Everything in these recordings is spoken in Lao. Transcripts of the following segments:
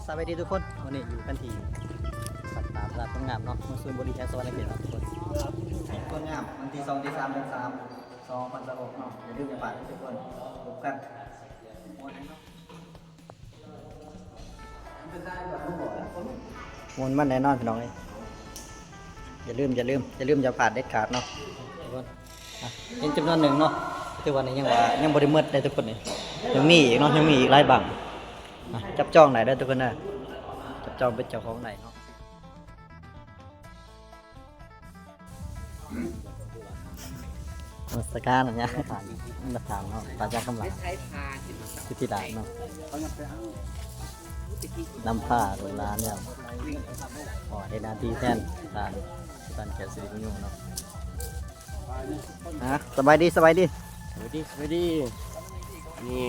ສະບາຍດີທຸກຄົນ, ມື້ນີ້ຢູ່ກັນທີ່ວັດປ່າພະທາດໂພນງາມເນາະ, ເມືອງຊົນບຸລີ ແຂວງສະຫວັນນະເຂດເນາະທຸກຄົນ. ໂພນງາມ ວັນທີສອງ ທີສາມ ເດືອນສາມ ສອງພັນຊາວຫົກເນາະ, ຢ່າລືມຢ່າພາດເດີທຸກຄົນ, ພົບກັນ. ມ່ວນມັນແນ່ນອນພີ່ນ້ອງເອີຍ, ຢ່າລືມ ຢ່າລືມ ຢ່າລືມຢ່າພາດເດັດຂາດເນາະທຸກຄົນ. ອ່ະ ເຫັນຈຳນວນໜຶ່ງເນາະ, ແຕ່ວ່ານີ້ຍັງວ່າຍັງບໍ່ໄດ້ໝົດເດ້ທຸກຄົນ, ນີ້ຍັງມີອີກເນາະ, ຍັງມີອີກຫຼາຍບັ້ງ. ອ່ະ ຈັບຈອງໄດ້ເດີທຸກຄົນເດີ, ຈັບຈອງເປັນເຈົ້າຂອງໄດ້ເນາະ. ນະມັດສະການນະຍາ, ມາຖາມເນາະ ພະອາຈານຄຳຫຼ້າ ສິດທິລາດເນາະ, ນຳພາລູກຫຼານແລ້ວ ຂໍເຮັດໜ້າທີ່ແທນທ່ານ ທ່ານແກ້ວສິລິບຸນຍງເນາະ. ອ່ະ ສະບາຍດີ ສະບາຍດີ ສະບາຍດີ ສະບາຍດີ. ນີ້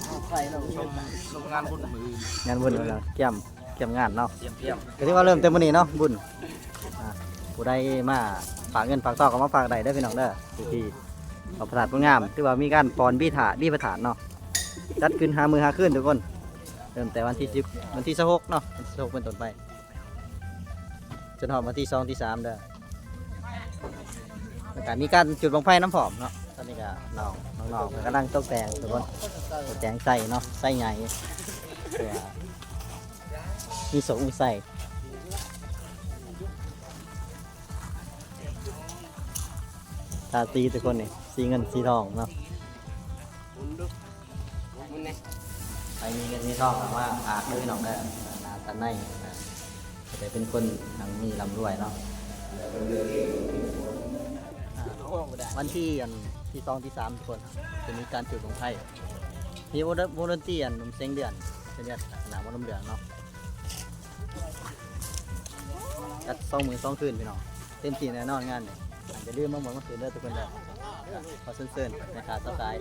ຊົມ ຊົມງານບຸນມື້ອື່ນ, ງານບຸນມື້ອື່ນ ກຽມ ກຽມງານເນາະ, ກຽມ ກຽມ. ກໍຖືວ່າເລີ່ມແຕ່ມື້ນີ້ເນາະ ບຸນ. ອ່າ ຜູ້ໃດມາຝາກເງິນຝາກທອງກໍມາຝາກໄດ້ເດີພີ່ນ້ອງເດີ, ຢູ່ທີ່ວັດພະທາດໂພນງາມ ຖືວ່າມີການປ່ອນບີຖາດ ບີພະທາດເນາະ, ຈັດຂຶ້ນຫ້າມື້ຫ້າຄືນທຸກຄົນ. ເລີ່ມແຕ່ວັນທີສິບ ວັນທີຊາວຫົກເນາະ, ວັນທີຊາວຫົກເປັນຕົ້ນໄປ ຈົນຮອດວັນທີສອງ ທີສາມເດີ. ແລ້ວກະມີການຈຸດບັ້ງໄຟນຳພ້ອມເນາະ. ຕອນນີ້ກະນ້ອງ ນ້ອງໆ ເພິ່ນກຳລັງຕົກແຕ່ງທຸກຄົນ, ຕົກແຕ່ງໄຊເນາະ, ໄຊໃຫຍ່ ເພື່ອມີໂຊກມີໄຊ. ທາສີທຸກຄົນນີ້ ສີເງິນສີທອງເນາະ. ໃຜມີເງິນມີທອງກໍມາຝາກເດີພີ່ນ້ອງເດີ, ໜ້າຕາໃນ ຈະໄດ້ເປັນຄົນຮັ່ງມີລ່ຳລວຍເນາະ. ອ່າ ວັນທີ ອັນ ທີສອງ ທີສາມ ທຸກຄົນ ຈະມີການຈຸດບັ້ງໄຟ, ມີວົງດົນຕີ ອັນ ໜຸ່ມເສັງເດືອນ ເປັນຄະນະໝໍລຳເລື່ອງເນາະ. ຈັດສອງມື້ສອງຄືນພີ່ນ້ອງ, ເຕັມທີ່ແນ່ນອນງານນີ້. ຢ່າລືມມາມ່ວນມາຊື່ນເດີທຸກຄົນເດີ. ຂໍເຊີນ ເຊີນແມ່ຄ້າຊາວຂາຍ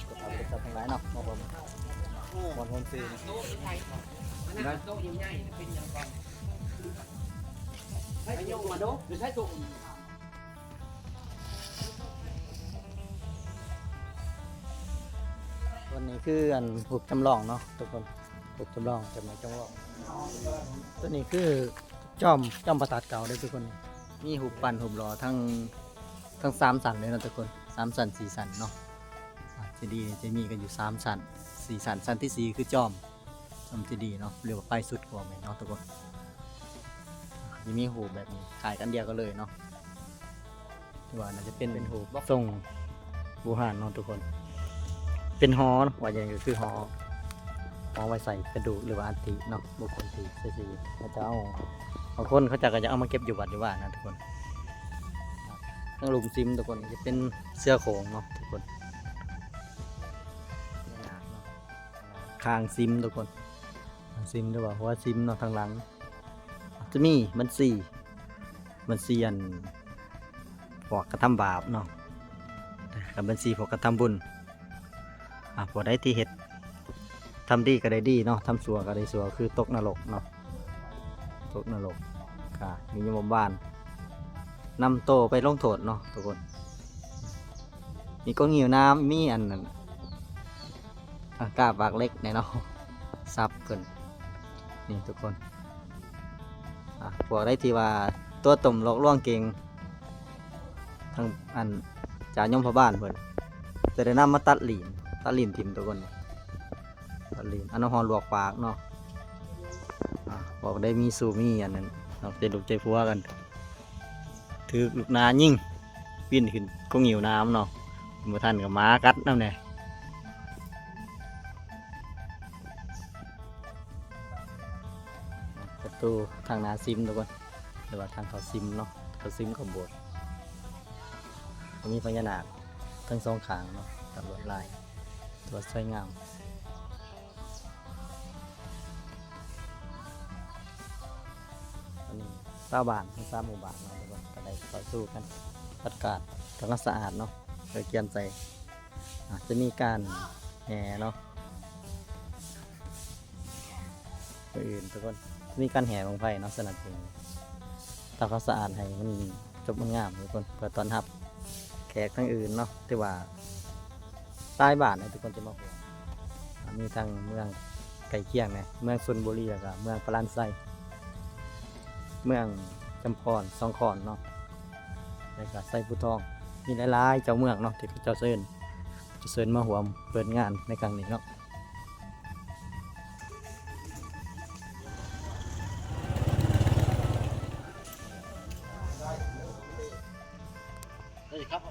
ຜູ້ຮັບຮູ້ທັງຫຼາຍເນາະ, ມາຮ່ວມມ່ວນຮ່ວມຊື່ນ. ສ່ວນນີ້ຄື ອັນ ຮູບຈຳລອງເນາະທຸກຄົນ, ຮູບຈຳລອງ ຈຳລອງ ຈຳລອງ. ຕົວນີ້ຄືຈອມ ຈອມປາສາດເກົ່າເດີທຸກຄົນ, ມີຮູບປັ້ນຮູບຫຼໍ່ທັງ ທັງສາມຊັ້ນເລີຍເນາະທຸກຄົນ, ສາມຊັ້ນ ສີ່ຊັ້ນເນາະ. ອ່າ ເຈດີ ຈະມີກັນຢູ່ສາມຊັ້ນ ສີ່ຊັ້ນ, ຊັ້ນທີສີ່ຄືຈອມ ທຳພິທີເນາະ ຫຼືວ່າໄປສຸດຂອງແມ່ນເນາະທຸກຄົນ. ຈະມີຮູບແບບນີ້ ຄ້າຍກັນດຽວກັນເລີຍເນາະ, ທີ່ວ່າໜ້າຈະເປັນ ເປັນຮູບຊົງບູຮານເນາະທຸກຄົນ. ເປັນຫໍເນາະ ວ່າຈັ່ງໃດກໍຄືຫໍ ຫໍໄວ້ໃສ່ກະດູກ ຫຼືວ່າອັດຖິເນາະ ບຸກຄົນທີ່ເສຍຊີວິດ. ເຂົາຈະເອົາ ບາງຄົນເຂົາເຈົ້າກໍຈະເອົາມາເກັບຢູ່ວັດຢູ່ວາເນາະທຸກຄົນ. ທາງລຸ່ມຊິມທຸກຄົນ ຈະເປັນເສືອໂຄ່ງເນາະທຸກຄົນ. ຄາງຊິມທຸກຄົນ, ຄາງຊິມ ຫຼືວ່າຫົວຊິມເນາະ, ທາງຫຼັງຈະມີບັນຊີ ບັນຊີ ອັນ ພວກກະທຳບາບເນາະ ກັບບັນຊີພວກກະທຳບຸນ. ອ່າ ຜູ້ໃດທີ່ເຮັດ ທຳດີກໍໄດ້ດີເນາະ, ທຳຊົ່ວກໍໄດ້ຊົ່ວ ຄືຕົກນະລົກເນາະ, ຕົກນະລົກ ກະມີຍົມມະບານນຳໂຕໄປລົງໂທດເນາະທຸກຄົນ. ມີກົງຫິ້ວນ້ຳ ມີອັນນັ້ນ ອ່າ ກ້າປາກເຫຼັກແນ່ເນາະ ສັບເພິ່ນ ນີ້ທຸກຄົນ. ອ່າ ພວກໃດທີ່ວ່າຕົວະຕົ້ມຫຼອກລວງເກັ່ງ ທາງອັນຈາຍົມພໍ່ບ້ານເພິ່ນຈະໄດ້ນຳມາຕັດລີ້ນ ຕັດລີ້ນຖິ້ມທຸກຄົນ, ຕັດລີ້ນ ເອົານ້ຳຮ້ອນລວກປາກເນາະ. ອ່າ ພວກໃດມີຊູ້ມີອັນນັ້ນເນາະ ໃຈລູກໃຈຜົວກັນ ຖືກລູກໜາຍິງ ປີນຂຶ້ນກົງຫິ້ວນ້ຳເນາະ, ບໍ່ທັນກໍໝາກັດນຳແດ່. ປະຕູທາງໜ້າຊິມທຸກຄົນ ຫຼືວ່າທາງເຂົ້າຊິມເນາະ, ເຂົ້າຊິມເຂົ້າໂບດ. ກໍມີພະຍານາກທັງສອງຂ້າງເນາະ, ຕາມລວດລາຍ ຖືວ່າສວຍງາມ. ອັນນີ້ຊາວບ້ານທັງສາມໝູ່ບ້ານເນາະ ກໍໄດ້ເຂົ້າສູ່ກັນ ປະກາດທຳຄວາມສະອາດເນາະ, ເພື່ອກຽມໃສ່ ອາດຈະມີການແຫ່ເນາະ ມື້ອື່ນທຸກຄົນ ມີການແຫ່ບັ້ງໄຟເນາະ. ສະນັ້ນຈຶ່ງທຳຄວາມສະອາດໃຫ້ມັນຈົບມັນງາມທຸກຄົນ ເພື່ອຕ້ອນຮັບແຂກທາງອື່ນເນາະ, ຖືວ່າຫຼາຍບ້ານໃຫ້ທຸກຄົນຈະມາຮ່ວມ. ອ່າ ມີທັງເມືອງ ໃກ້ຄຽງແດ່ ເມືອງຊົນບູລີ ແລ້ວກະເມືອງພະລານໄຊ ເມືອງຈຳພອນ ສອງຄອນເນາະ ແລ້ວກະໄຊພູທອງ ມີຫຼາຍໆເຈົ້າເມືອງເນາະ ທີ່ເຂົາເຈົ້າເຊີນ ຈະເຊີນມາຮ່ວມເປີດງານໃນຄັ້ງນີ້ເນາະ. ສະຫວັດດີຄັບ